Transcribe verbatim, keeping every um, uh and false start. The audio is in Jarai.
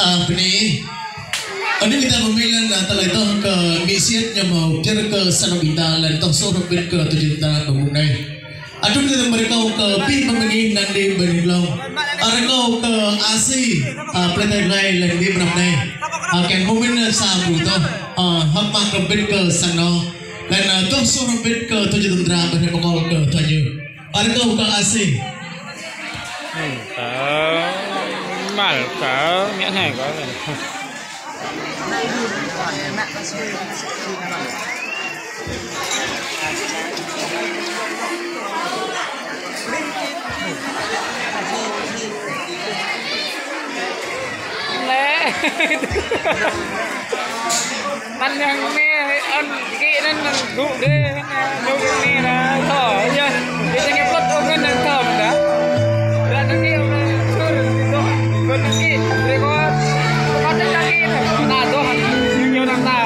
Ơ, bơni. Anai ƀing ta pơmĭn lĕ, ơ, tơlơi tŏh kơ mĭ siet ñu hmâo pơyơr kơ sang anŏ ƀing ta lĕ tŏh soh hrŏm hơbĭt kơ tơjuh tơdra ƀơi mông anai. Adŭng tơlơi rơkâo kơ ƀing pơmĭn anai ƀơi anai glông. Ơ, rơkâo kơ Asi, ơ, plei Thái Lan lĕ ƀơi anăp anai. Ơ, kiăng pơmĭn sa bruă tŏh, ơ, hơ̆k mơak hrŏm hơbĭt kơ sang anŏ. Lĕ, ơ, tŏh soh hrŏm hơbĭt kơ tơjuh tơdra ƀơi anai pơkŏl kơ tơjuh. Ơ, rơkâo kơ Asi. Ơ, mă kơ mĕ hĕ kơ. Lĕ. Anŭn yang anai, anŭn kơ anŭn, anŭn gŭ dêh, anŭn gŭ anai lah, tŏ, yơh. Ƀing ta ngă pơ̆t ôh anŭn anŭn tŏ dah. Dah anŭn anai, anŭn sur, tŏ, anŭn anai, record. Pơ̆t anŭn lagi, anŭn tŏ, anŭn yơh anŭn tŏ.